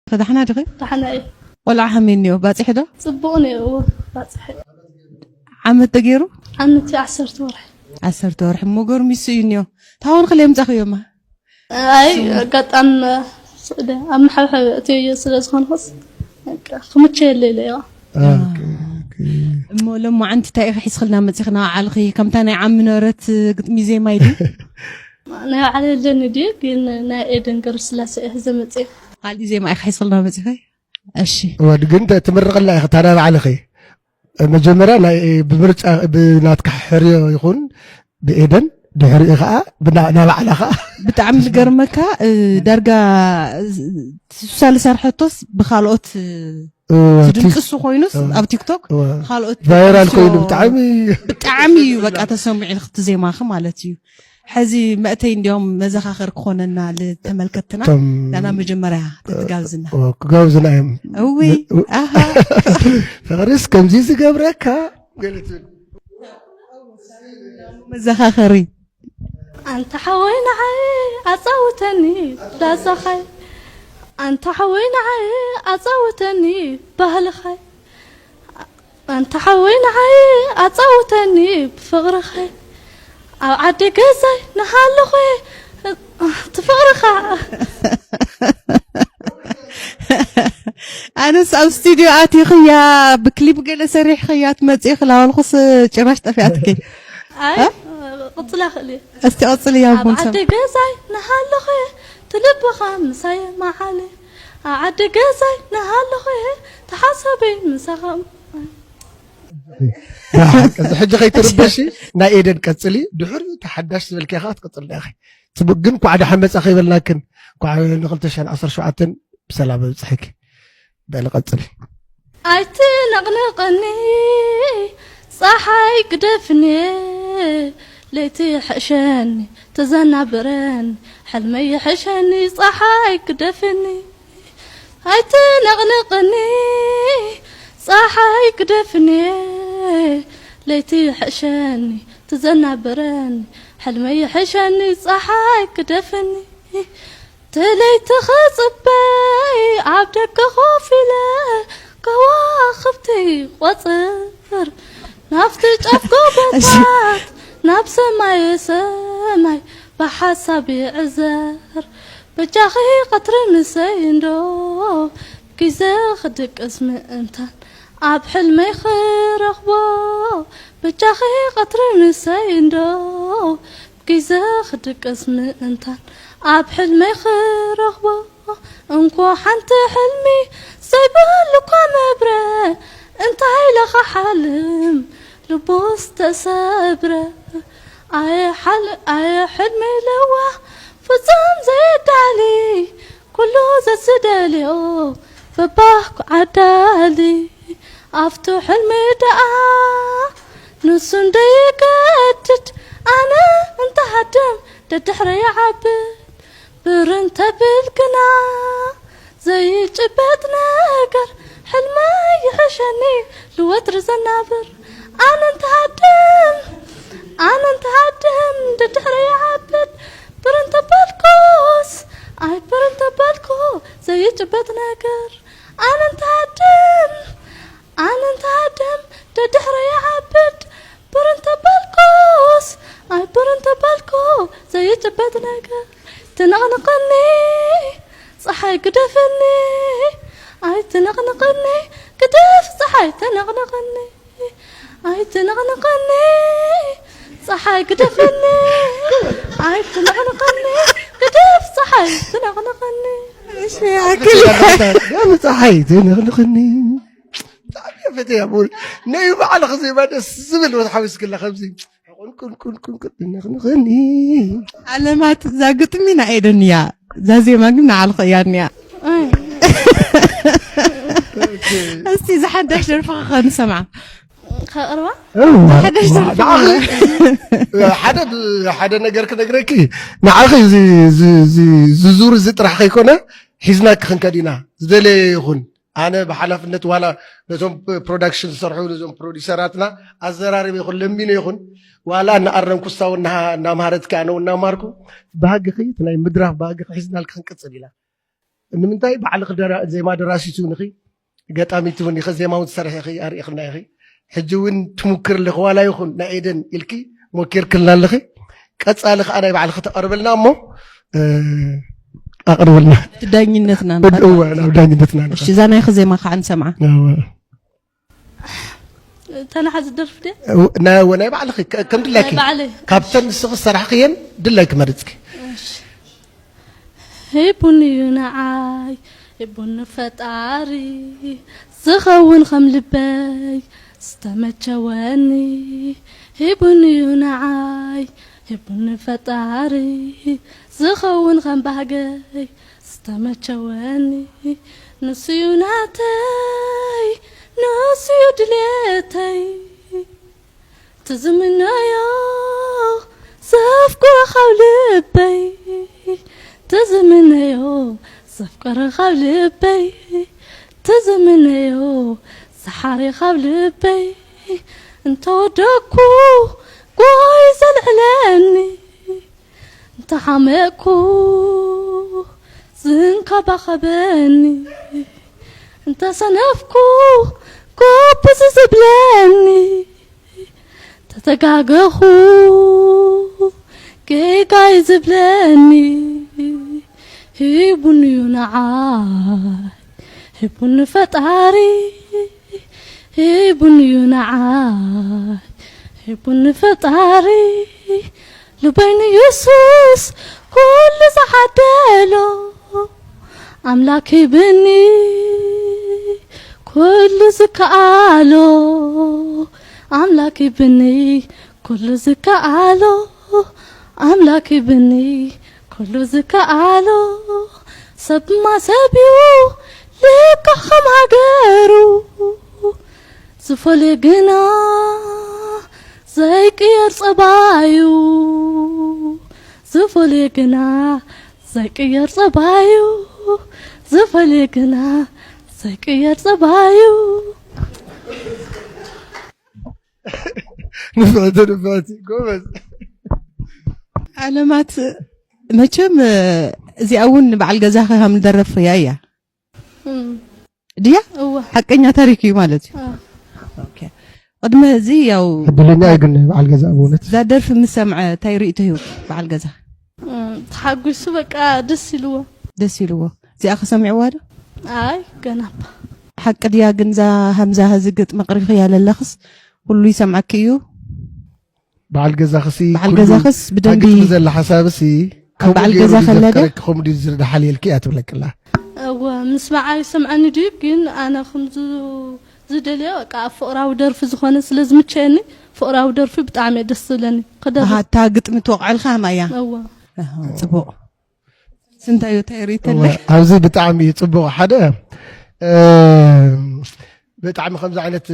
ከዳሕና ድኺ? ዳሕና እዩ። ቆልዓ ከመይ እኒኦ? ባፂሑ ዶ? ፅቡቕ ነይዎ። ባፅሐ። ዓመት ተገይሩ? ዓመት ዓሰርተ ወርሒ። ዓሰርተ ወርሒ። እሞ ጎርሚሱ እዩ እኒኦ። ታውን ክለ የምፃኽዮማ? ኣይ ኣጋጣሚ ስእደ ኣብ መሓብሐብ እትዮ ስለ ዝኾንኩስ ክምቸ የለ ኢለ እዮ። እሞ ሎማዓንቲ እንታይ ኢኺ ሒዝክልና መፂኽና? ባዕልኺ ከምታ ናይ ዓሚ ነበረት ግጥሚ ዜማ ኢዲ? ናይ ባዕለ የለኒ ድዩ ግን ናይ ኤደን ገብረስላሴ እየ ሒዘ መፅየ። ካሊእ ዜማ ኢኺ ሒዝክልና መፂኺ? እሺ እወ ግን ተ- ትምርቕላ ኢኺ ታዳ ባዕልኺ መጀመርያ ናይ ብምርጫ ብናትካ ሕርዮ ይኹን ብኤደን ድሕሪኡ ከዓ ብና- ናባዕላ ከዓ ብጣዕሚ ዝገርመካ እ፣ ዳርጋ እ፣ ሱሳ ዝሰርሐቶስ ብካልኦት እ፣ እወ፣ ቲ- ድምፅሱ ኮይኑስ እወ፣ ኣብ ቲክቶክ እወ። ካልኦት ቫይራል ኮይኑ ብጣዕሚ ብጣዕሚ እዩ በቃ ተሰሚዑ ክቲ ዜማኺ ማለት እዩ። ሕዚ መእተይ እንዲያውም መዘኻኸር ክኾነና ልተመልከትና እቶም ናና መጀመርያ ተትጋብዝና። ክጋብዝና እዮም። እውይ ኣሃ ፍቅርስ ከምዚ ዝገብረካ ገለ ትብል መዘኻኸሪ ኣንታ ሓወይ ንዓይ ኣጻውተኒ ላዛኻይ ኣንታ ሓወይ ንዓይ ኣጻውተኒ ባህልኻይ ኣንታ ሓወይ ንዓይ ኣጻውተኒ ብፍቕርኺ ኣብ ዓዲ ገዛይ ንሃለኹ እቲ ፍቕርኻ ኣነስ ኣብ ስቱድዮ ኣቲኽያ ብክሊፕ ገለ ሰሪሕኽያ ትመፅእ ክላበልኩስ ጭራሽ ጠፊኣትኪ ኣይ ቅፅላ ክእል እስቲ ቀፅልያ ኣብ ቡንሰም ዓዲ ገዛይ ንሃለኹ ትልብኻ ምሳይ መዓለ ኣብ ዓዲ ገዛይ ንሃለኹ ተሓሰበይ ምሳኻ እዚ ሕጂ ከይትርበሺ ናይ ኤደን ቀፅሊ ድሕሪ ተሓዳሽ ዝበልኪ ኢኻ ክትቅፅል ኢኺ ፅቡቅ ግን ኳዕ ደሓን መፃ ከይበልናክን ኳዕ ንክልተ ሽሕን ዓሰርተ ሸውዓተን ብሰላም ኣብፅሐኪ በሊ ቀፅሊ ኣይትነቕንቕኒ ፀሓይ ግደፍኒ ለይቲ ሕሸኒ ተዘናብረኒ ሕልመይ ይሕሸኒ ፀሓይ ግደፍኒ ኣይትነቕንቕኒ ፀሓይ ግደፍኒ ለይቲ ይሕሸኒ ትዘናበረኒ ሕልመይ ይሕሸኒ ፀሓይ ግደፍኒ ትለይቲ ክፅበይ ኣብ ደገ ኮፍ ኢለ ከዋኽብቲ ቆፅር ናብቲ ጫፍ ጎቦታት ናብ ሰማየ ሰማይ ብሓሳብ ይዕዘር በጃኺ ቀትሪ ምሰይ እንዶ ግዜ ክድቅስ ምእንታን ኣብ ሕልመይ ክረኽቦ በጃኺ ቀትሪ ምሰይ እንዶ ግዜ ክድቅስ ምእንታን ኣብ ሕልመይ ክረኽቦ እንኮ ሓንቲ ሕልሚ ዘይብሉ እኳ መብረ እንታይ ኢለ ክሓልም ልቡ ዝተሰብረ ኣየ ሓል ኣየ ሕልሚ ለዋ ፍጹም ዘየዳሊ ኩሉ ዘዝደልዮ በባኩ ዓዳሊ ኣብቱ ሕልሚ ደኣ ንሱ እንደይገድድ ኣነ እንተሃድም ደድሕረ ይዓብድ ብር እንተብል ግና ዘይጭበጥ ነገር ሕልመይ ይሕሸኒ ልወትሪ ዘናብር ኣነ እንተሃድም ኣነ እንተሃድም ደድሕረ ይዓብድ ብር እንተበልኩስ ኣይ ብር እንተበልኩ ዘይጭበጥ ነገር ኣነ እንተሃድም ኣነ እንተሃድም ደድሕረ ይዓብድ ብር እንተበልኩስ ኣይ ብር እንተበልኩ ዘይጭበጥ ነገር ትነቕንቐኒ ፀሓይ ግደፍኒ ኣይ ትነቕንቐኒ ግደፍ ፀሓይ ትነቕንቐኒ ኣይ ትነቕንቐኒ ፀሓይ ግደፍኒ ኣይ ትነቕንቐኒ ግደፍ ፀሓይ ትነቕንቐኒ ያም ፀሓይ ትነቕንቐኒ ብጣዕሚ ፈተያ ብኡል ነዩ ባዕልኺ ዜማ ደስ ዝብል ወትሓዊስክላ ከምዚ ቁንቁንቁንቁንቁን ትነቕንቐኒ ኣለማት እዛ ግጥሚ ናይ ኤደን እያ እዛ ዜማ ግን ንዓልኸ እያ እኒኣ እስቲ እዛ ሓዳሽ ደርፍኻ ከንሰምዓ ከቕርባ ሓደሽ ደርፊ ንዓኺ ሓደ ሓደ ነገር ክነግረኪ ንዓኺ እዚ እዚ- እዚ ዝዙር እዚ ጥራሕ ከይኮነ ሒዝናኪ ክንከድ ኢና ዝደለየ ይኹን ኣነ ብሓላፍነት ዋላ ነቶም ፕሮዳክሽን ዝሰርሑ ነዞም ፕሮዲሰራትና ኣዘራርበ ይኹን ለሚነ ይኹን ዋላ እናኣረምኩ እሳ እውን እናሃ- እናምሃረትኪ ኣነ እውን እናምሃርኩ ባህግኺ እቲ ናይ ምድራፍ ባህግኺ ሒዝናልኪ ክንቅፅል ኢና ንምንታይ ባዕልኺ ደራ- ዜማ ደራሲት እውን ኢኺ፣ ገጣሚት እውን ኢኺ፣ ዜማ እውን ትሰርሒ ኢኺ፣ ኣርኢኽና ኢኺ። ሕጂ እውን ትሙክር ኣለኺ፣ ዋላ ይኹን ናይ ኤደን ኢልኪ ሞኪርክልና ኣለኺ። ቀጻሊ ከዓ ናይ ባዕልኺ ተቐርበልና እሞ፣ እ፣ ኣቕርብልና። ዳኝነትና ንኸድ- እወ፣ ናብ ዳኝነትና ንኸድ። እሺ፣ እዛ ናይኺ ዜማ ከዓ ንሰምዓ። እወ። ተናሓ ዝደርፍ ድያ? እው፣ ናይ፣ ናይ ባዕልኺ፣ ከ-፣ ከም ድላይኪ። ናይ ባዕለይ። ካብተን ንስኺ ዝሰራሕኽየን ድላይኪ መሪጽኪ። እሺ። ሂቡኒ እዩ ንዓይ፣ ሂቡኒ ፈጣሪ፣ ዝኸውን ከም ልበይ ዝተመቸወኒ። ሂቡኒ እዩ ንዓይ፣ ሂቡኒ ፈጣሪ፣ ዝኸውን ከም ባህገይ ዝተመቸወኒ። ንሱ እዩ ናተይ፣ ንሱ እዩ ድሌተይ። ትዝምነዮ ዘፍቅሮ ካብ ልበይ፣ ትዝምነዮ ዘፍቅሮ ካብ ልበይ፣ ትዝምነዮ ዝሓሪ ካብ ልበይ። እንተወደኩ ጎይ ዘልዕለኒ፣ እንተሓመቅኩ ዝንከባኸበኒ፣ እንተሰነፍኩ ጎብዝ ዝብለኒ፣ ተተጋገኹ ጌጋይ ዝብለኒ፣ ሂቡኒ እዩ ንዓይ፣ ሂቡኒ ፈጣሪ፣ ሂቡኒ እዩ ንዓይ፣ ሂቡኒ ፈጣሪ። ልበይ ንየሱስ ኩሉ ዝዓደሎ፣ ኣምላክ ሂብኒ ኩሉ ዝከኣሎ፣ ኣምላክ ሂብኒ ኩሉ ዝከኣሎ፣ ኣምላክ ሂብኒ ኩሉ ዝከኣሎ። ሰብማ ሰብ እዩ ልክዕ ከም ሃገሩ፣ ዝፈልዮ ግና ዘይቅየር ጸባዩ፣ ዝፈልዮ ግና ዘይቅየር ጸባዩ፣ ዝፈልዮ ግና ዘይቅየር ጸባዩ። ንፍዕቲ፣ ንፍዕቲ፣ ጎበዝ። ዓለማት፣ መቸም፣ እዚኣ እውን ንበዓል ገዛኺ ከም ዝደረፍኽያ እያ። እም። ድያ? እወ። ሓቀኛ ታሪክ እዩ ማለት እዩ። አ። ኦኬ። ቅድሚ እዚ ያው ዕድለኛ እዩ ግን በዓል ገዛ ብእውነት። እዛ ደርፊ ምስ ሰምዐ እንታይ ርእይቶ ሂቡ በዓል ገዛ? እም፣ ተሓጒሱ በቃ ደስ ኢልዎ። ደስ ኢልዎ። እዚኣ ከሰሚዕዋ ዶ? ኣይ፣ ገና እባ። ሓቂ ድያ ግን እዛ ሃምዛ ህዚ ግጥሚ ኣቕሪብኽያ ዘለኽስ ኩሉ ይሰምዓኪ እዩ? በዓል ገዛኽሲ በዓል ኩሉ ገዛኽስ ብደንቢ ታግጥሚ ዘላ ሓሳብሲ ኣብ ከምኡ በዓል ገይሩ ገዛ ድዩ ከለደ? ዘፍቀረኪ፣ ከምኡ ድዩ ዝደሓልየልኪ እያ ትብለቅላ። እወ፣ ምስማዓ ይሰምዐኒ ድዩ? ግን ኣነ ከምዚ ዝደልዮ በቃ ኣብ ፍቕራዊ ደርፊ ዝኾነ ስለ ዝምቸየኒ ፍቕራዊ ደርፊ ብጣዕሚ እየ ደስ ዝብለኒ ክደርፍ። ኣሃ፣ እታ ግጥሚ ትወቕዐልካ ሃማ እያ። እወ። ኣሃ፣ ጽቡቕ። ስንታዮ እንታይ ርእይቶ እወ፣ ኣለካ? ኣብዚ ብጣዕሚ እዩ ጽቡቕ። ሓደ፣ እ፣ ብጣዕሚ ከምዚ ዓይነት፣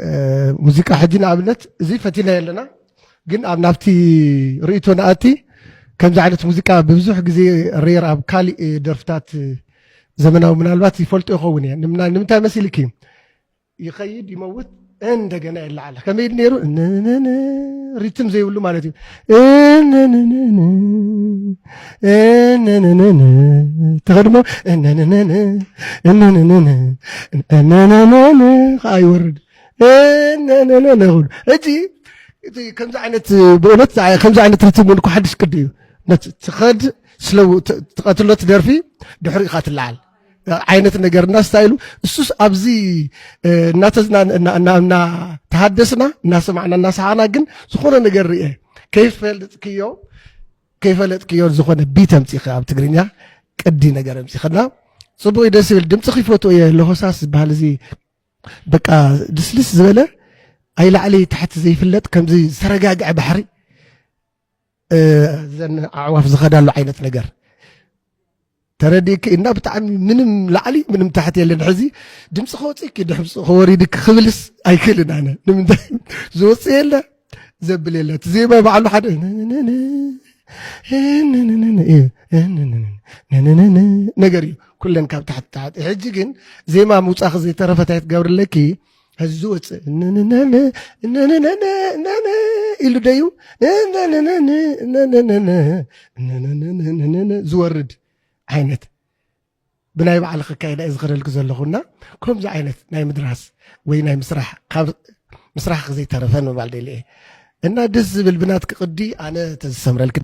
እ፣ ሙዚቃ ሕጂ ንኣብነት እዚ ፈቲናዮ ኣለና፣ ግን ኣብ ናብቲ ርእይቶ ንኣቲ ከምዚ ዓይነት ሙዚቃ ብብዙሕ ግዜ ሬር ኣብ ካሊእ ደርፍታት ዘመናዊ ምናልባት ይፈልጦ ይኸውን እየ። ንምና-፣ ንምንታይ መሲልኪ? ይኸይድ ይመውት እንደገና ይለዓል። ከመይ ኢሉ ነይሩ? እነነነ ሪትም ዘይብሉ ማለት እዩ። እነነነ እነነነ ተኸድሞ እነነነ እነነነ እነነነ ከኣ ይወርድ። እነነነ ይኸዱ። ሕጂ እቲ ከምዚ ዓይነት ብእውነት ከምዚ ዓይነት ሪትም እውን እኮ ሓድሽ ቅዲ እዩ። ነት-፣ ትኸድ ስለው ት-፣ ትቐትሎ ትደርፊ ድሕሪኡ ኢኻ ትለዓል። ዓይነት ነገር እና ስታይሉ እሱስ ኣብዚ፣ እ፣ እናተዝና-፣ እና-፣ እና-፣ እናተሃደስና እናሰማዕና እናሰሓቕና ግን ዝኾነ ነገር ርኤ ከይፈልጥክዮ ከይፈለጥክዮ ዝኾነ ቢት ኣምፂእኻ ኣብ ትግርኛ ቅዲ ነገር ኣምፂእኸና። ፅቡቅ እዩ፣ ደስ ይብል። ድምፅኺ ይፈትዎ እየ። ለሆሳስ ዝበሃል እዚ በቃ ልስልስ ዝበለ ኣይ ላዕሊ ታሕቲ ዘይፍለጥ ከምዚ ዝተረጋግዐ ባሕሪ፣ እ፣ ዘን ኣዕዋፍ ዝኸዳሉ ዓይነት ነገር ተረዲእኪ እና ብጣዕሚ ምንም ላዕሊ ምንም ታሕቲ የለን። ሕዚ ድምፂ ከወፅእኪ ድምፂ ከወሪድኪ ክብልስ ኣይክእልን ኣነ። ንምንታይ ዝወፅእ የለ ዘብል የለ። እቲ ዜማ ባዕሉ ሓደ ነነነነ፣ ነነነነ፣ ነነነነ፣ ነነነነ ነገር እዩ። ኩለን ካብ ታሕቲ ታሕቲ። ሕጂ ግን ዜማ ምውፃእኺ ዘይተረፈ እንታይ ትገብርለኪ? ሕዚ ዝወፅእ ነነነነ፣ ነነነነ፣ ነነ ኢሉ ደዩ ነነነነ፣ ነነነነ፣ ነነነነ፣ ነነነ ዝወርድ ዓይነት ብናይ ባዕልኺ ኣካይዳ እየ ዝኸደልኪ ዘለኹ እና ከምዚ ዓይነት ናይ ምድራስ ወይ ናይ ምስራሕ ካብ ምስራሕ ዘይተረፈ ንምባል ደሊ እየ እና ደስ ዝብል ብናትኪ ቅዲ ኣነ ተዝሰምረልኪ